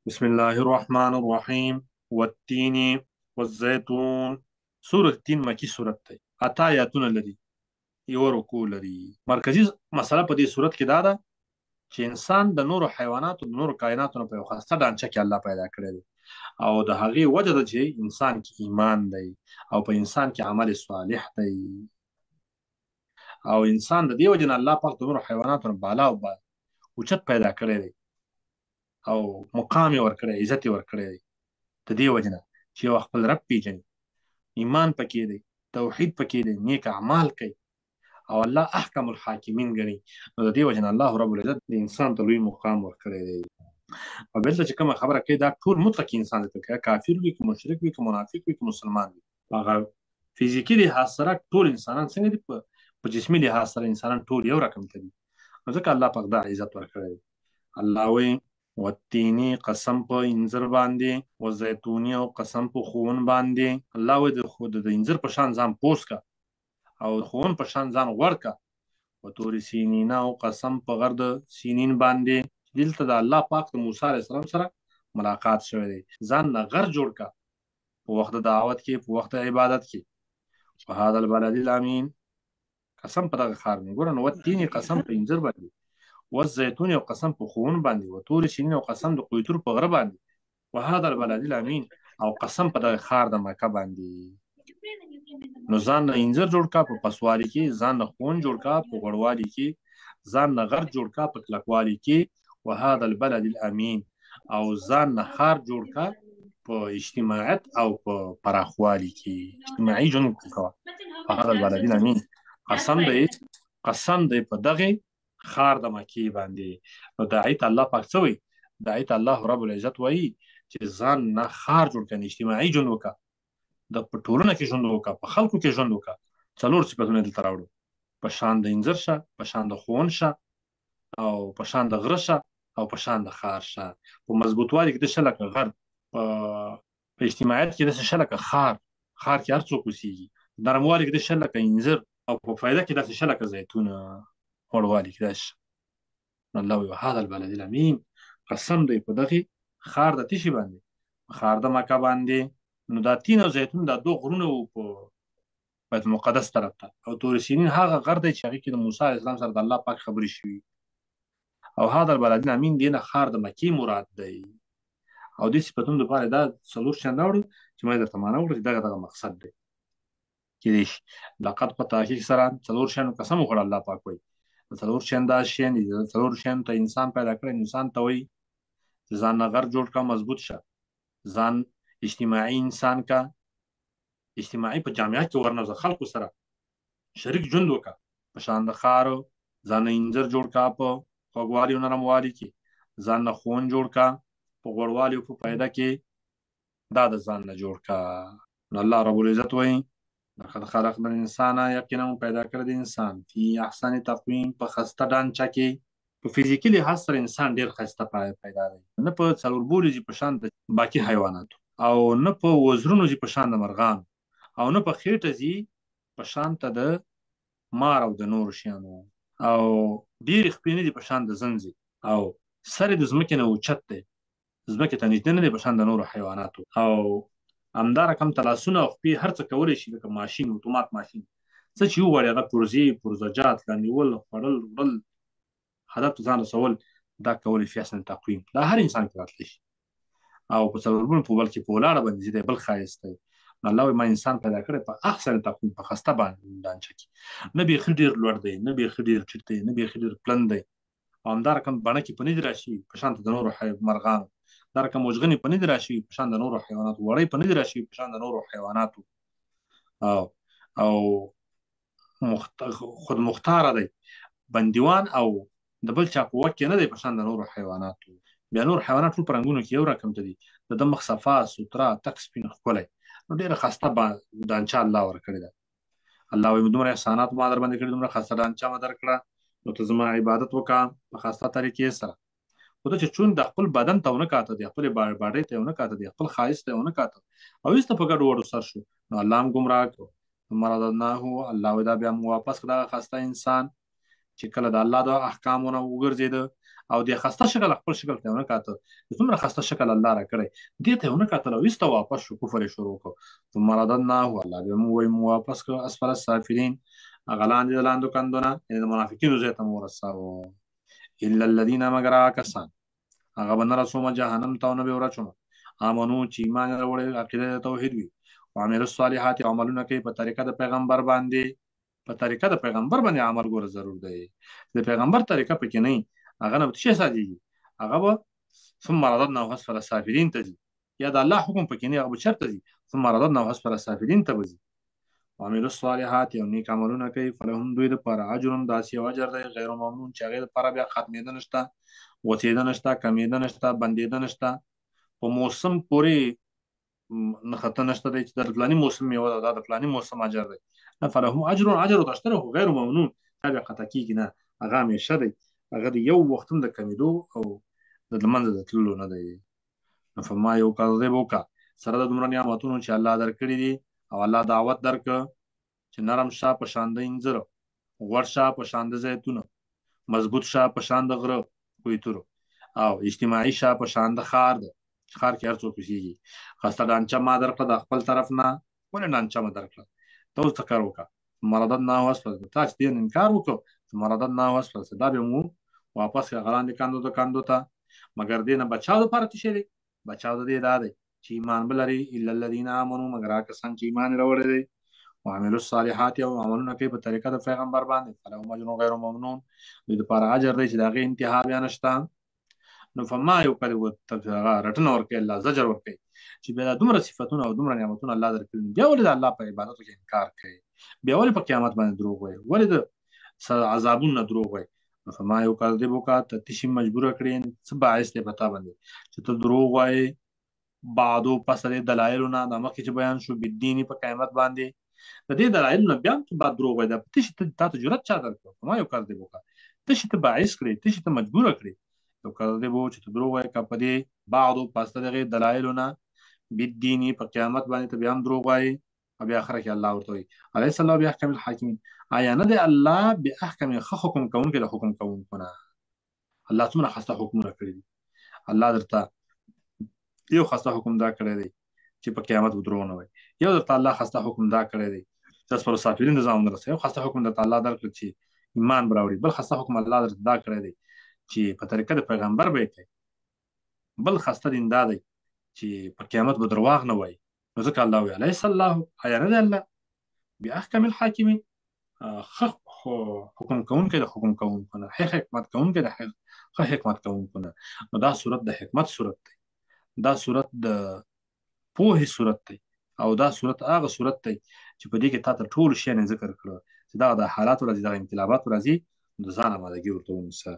بسم الله الرحمن الرحیم. والتین والزیتون. سورة تین مکی سورت دی، اته آیاتونه لري، یو رکوع لري. مرکزي مسله په دې صورت کې دا ده چې انسان د نورو حیواناتو، د نورو کائناتو نه په یو خاصه ډانچه کې الله پیدا کړی دی، او د هغې وجه ده چې انسان کې ایمان دی او په انسان کې عمل صالح دی، او انسان د دې وجه نه الله پاک د نورو حیواناتو نه بالا او اوچت پیدا کړی دی او مقام یې ورکړی، عزت یې ورکړی دی. د دې وجه نه چې یو خپل رب پیژني، ایمان پکې دی، توحید پکې دی، نیک اعمال کوي او الله احکم الحاکمین ګڼي. نو د دې وجه نه الله رب العزت د انسان ته لوی مقام ورکړی دی. او بل چې کومه خبره کوي دا ټول مطلق انسان ته کوي، کافر وي که مشرک وي که منافق وي که مسلمان وي، هغه فزیکي لحاظ سره ټول انسانان څنګه دي، په جسمي لحاظ سره انسانان ټول یو رقم ته دي. نو ځکه الله پاک دا عزت ورکړی دی. الله وایي والتینی، قسم په انځر باندې، والزیتونی او قسم په ښوون باندې. الله وایي د انځر په شان ځان پوس کا او ښوون په شان ځان غوړ کا. وتور سینین او قسم په غر د سینین باندې. دلته د الله پاک د موسی علیه السلام سره ملاقات شوی دی. ځان نه غر جوړ کا په وخت د دعوت کې، په وخت د عبادت کې. وهذا البلد الامین، قسم په دغه ښار باندې. ګوره نو والتین قسم په انځر باندې، والزیتون او قسم په ښوون باندې، وتور سینین او قسم د قویتور په غره باندې، وهذا البلد الامین او قسم په دغه ښار د مکه باندې. نو ځان نه انځر جوړ کا په پسوالي کې، ځان نه ښوون جوړ کا په غوړوالي کې، ځان نه غر جوړ کا په کلکوالي کې، وهذا البلد الامین او ځان نه ښار جوړ کا په اجتماعیت او په پراخوالي کې، اجتماعي ژوند کوه. وهذا البلد الامین، قسم دی، قسم دی په دغه ښار د مکې باندې. نو داعي ته الله پاک څه وایي؟ داعي ته الله رب العزت وایي چې ځان نه ښار جوړ کړه، اجتماعي ژوند وکړه، د په ټولنه کې ژوند وکړه، په خلکو کې ژوند وکړه. څلور صفتونه دلته راوړو: په شان د انځر شه، په شان د ښوون شه، او په شان د غره شه، او په شان د ښار شه. په مضبوطوالي کې د شه لکه غر، په اجتماعیت کې د شه لکه ښار، ښار کې هر څوک اوسېږي. نرموالي کې د شه لکه انځر، او په فایده کې داسې شه لکه زیتون، غوړوالي کې داسې شه. نو الله وایي وهذا البلد الامین، قسم دی په دغې ښار د تشي باندې، په ښار د مکه باندې. نو دا تین او زیتون دا دوه غرونه وو په بیت المقدس طرف ته، او تور سینین هغه غر دی چې هغې کې د موسی علیه السلام سره د الله پاک خبرې شوي. او هذا البلد الامین دې نه ښار د مکې مراد دی. او دې صفتونو دپاره دا څلور شیان راوړل چې ما یې درته معنا وکړه چې دغه دغه مقصد دی. کېدای شي لقد په تحقیق سره څلور شیانو قسم وخوړه. الله پاک وایي څلور شیان دا شیان دي، څلور شیانو ته انسان پیدا کړی. انسان ته وایي چې ځان نه غر جوړ کړه، مضبوط شه، ځان اجتماعي انسان کا، اجتماعي په جامعه کې ورنوځه، خلکو سره شریک ژوند وکړه، په شان د ښار ځان نه انځر جوړ کا په خوږوالي او نرموالي کې، ځان نه ښوون جوړ کا په غوړوالي او په پیدا کې، دا د ځان نه جوړ کا. نو الله رب العزت وایي لقد خلقنا الانسان، یقینا پیدا کړی د انسان فی احسن تقویم، په ښایسته ډانچه کې. په فزیکي لحاظ سره انسان ډېر ښایسته پیدا دی، نه په څلور بولو ځي په شان د باقي حیواناتو، او نه په وزرونو ځي په شان د مرغانو، او نه په خېټه ځي په شان ته د مار او د نورو شیانو، او ډېرې خپې نه دي په شان د زنځې، او سر یې د ځمکې نه اوچت دی، ځمکې ته نږدې نه دی په شان د نورو حیواناتو. او همدا رقم ته لاسونه او خپې هر څه کولی شي، لکه ماشین، اتومات ماشین، څه چې وغواړي هغه پرزې، پرزجات، لاندېول، خوړل، وړل، هدف ته ځان رسول، دا کولی شي احسن تقویم، دا هر انسان کې راتلی شي. او په څلورګونو په بل کې په ولاړه باندې ځي دی، بل ښایست دی. نو الله وایي ما انسان پیدا کړی په احسن تقویم، په ښایسته ډانچه کې، نه بیخي ډېر لوړ دی، نه بیخي ډېر ټیټ دی، نه بیخي ډېر پلن دی، او همدا رقم بڼه کې په نه دي راشي په شان ته د نورو مرغانو، دا رقم وژغنې په نه دي راشي په شان د نورو حیواناتو، وړۍ په نه دي راشي په شان د نورو حیواناتو، او او خود مختاره دی، بندیوان او د بل چا په واک کې نه دی په شان د نورو حیواناتو. بیا نور حیوانات ټول په رنګونو کې یو رقم ته دي، د ده مخ صفا سوتره تک سپین ښکلی، نو ډېره ښایسته ډانچه الله ورکړې ده. الله وایي دومره احسانات ما در باندې کړي، دومره ښایسته ډانچه ما درکړه، نو ته زما عبادت وکړه په ښایسته طریقې سره. خو ته چې چون د خپل بدن ته ونه کاته، د خپلې باډۍ ته ونه کاته، د خپل ښایست ته ونه کاته، او وروسته په ګډو وډو سر شو، نو الله هم ګمراه کړو. ثم رددناه، الله وایي دا بیا موږ واپس کړه دغه ښایسته انسان چې کله د الله د احکامو نه وګرځېده او د خسته شکل خپل شکل ته ونه کاته، چې څومره خسته شکل الله را کړی دې ته ونه کتل او ایسته واپس شو، کفر یې شروع کړ. ثم رددناه، الله بیا موږ وایي موږ واپس کړ اسفل السافلین، هغه لاندې د لاندو کندونه، یعنې د منافقینو ځای ته مو ورساوه. الا الذین، مګر هغه کسان هغه به نه رسومه جهنم ته او نه به ورچومه، امنو چې ایمان یې راوړی، عقیده د توحید وي، وعملوا الصالحات، عملونه کوي په طریقه د پیغمبر باندې، په طریقه د پیغمبر باندې عمل ګوره ضرور دی، د پیغمبر طریقه پکې نه هغه نه به څه ساتيږي، هغه به ثم رددناه اسفل السافلین ته ځي، یا د الله حکم پکې نه هغه به چېرته ځي، ثم رددناه اسفل السافلین ته به ځي. وعملوا الصالحات، او نیک عملونه کوي، فلهم دوی دپاره اجر، داسې یو اجر دی غیر ممنون چې هغې دپاره بیا ختمېده نشته، غوڅېده نشته، کمېده نشته، بندېده نشته، په موسم پورې نښته نشته دی چې دا د فلاني موسم میوه ده، دا د فلاني موسم اجر دی، نه، فلهم اجر، اجر ورته شته خو غیر ممنون، دا بیا قطع کېږي نه، هغه همیشه دی، هغه د یو وخت هم د کمېدو او د له منځه د تللو نه دی. نو فما یکذبک، سره د دومره نعمتونو چې الله درکړي دي او الله دعوت درکړ چې نرم شه په شان د انځر، غوړ شه په شان د زیتون، مضبوط شه په شان د غره کویتورو، او اجتماعي شه په شان د ښار ده چې ښار کې هر څوک اوسېږي. خسته ډانچه ما درکړه د خپل طرف نه، ولې ډانچه ما درکړه؟ ته اوس څه کار وکړه؟ ثم رددناه اسفل، تا چې دې انکار وکړ، ثم رددناه اسفل، دا به مو واپس کړه لاندې کندو ته، کندو ته. مګر دې نه بچاو دپاره څه شی دی؟ بچاو د دې دا دی چې ایمان به لري، الا الذین آمنو، مګر هغه کسان چې ایمان یې راوړی دی، وعملوا الصالحات، او عملونه کوي په طریقه د پیغمبر باندې، فلهم اجر غیر ممنون، دوی دپاره اجر دی چې د هغې انتها بیا نشته. نو فما یکذب، هغه رټنه ورکوي، الله زجر ورکوي چې بیا دا دومره صفتونه او دومره نعمتونه الله درکړي، بیا ولې د الله په عبادتو کې انکار کوي؟ بیا ولې په قیامت باندې دروغ وایي؟ ولې د عذابونو نه دروغ وایي؟ نو فما یکذبک، ته تشي مجبوره کړې، څه باعث دی په تا باندې چې ته دروغ وایې؟ بعدو پس د دلایلو نه دا مخکې چې بیان شو، بالدین په قیامت باندې، د دې دلایلو نه بیا هم ته بعد دروغ وایې، دا ته شي تا ته جرأت چا درکړ؟ فما یکذبک، ته شي ته باعث کړې، ته شي ته مجبوره کړې، یکذبو چې ته دروغ وایې، که په دې بعدو پس د دغې دلایلو نه بالدین په قیامت باندې ته بیا هم دروغ وایې. او بیا آخره کې الله ورته وایي الیس الله باحکم الحاکمین، آیا نه دی الله باحکم ښه حکم کوونکی د حکم کوونکو نه؟ الله څومره ښایسته حکمونه کړي دي، الله درته یو ښایسته حکم دا کړی دی چې په قیامت به دروغ نه وایي، یو درته الله ښایسته حکم دا کړی دی چې تاسو پر سافرین د ځان ورسوي، یو ښایسته حکم درته الله درکړ چې ایمان به راوړي، بل ښایسته حکم الله درته دا کړی دی چې په طریقه د پیغمبر به یې کوي، بل ښایسته دین دا دی چې په قیامت به درواغ نه وایي. نو ځکه الله وایي الیس الله، آیا نه دی الله باحکم الحاکمین، ښه حکم کوونکی د حکم کوونکو نه، ښه حکمت کوونکی د ښه حکمت کوونکو نه. نو دا صورت د حکمت صورت دی، دا صورت د پوهې صورت دی، او دا صورت هغه صورت دی چې په دې کې تا ته ټول شیان ذکر کړو چې دغه د حالاتو راځي، دغه انقلابات راځي، نو د ځان آمادګي ورته ونیسه.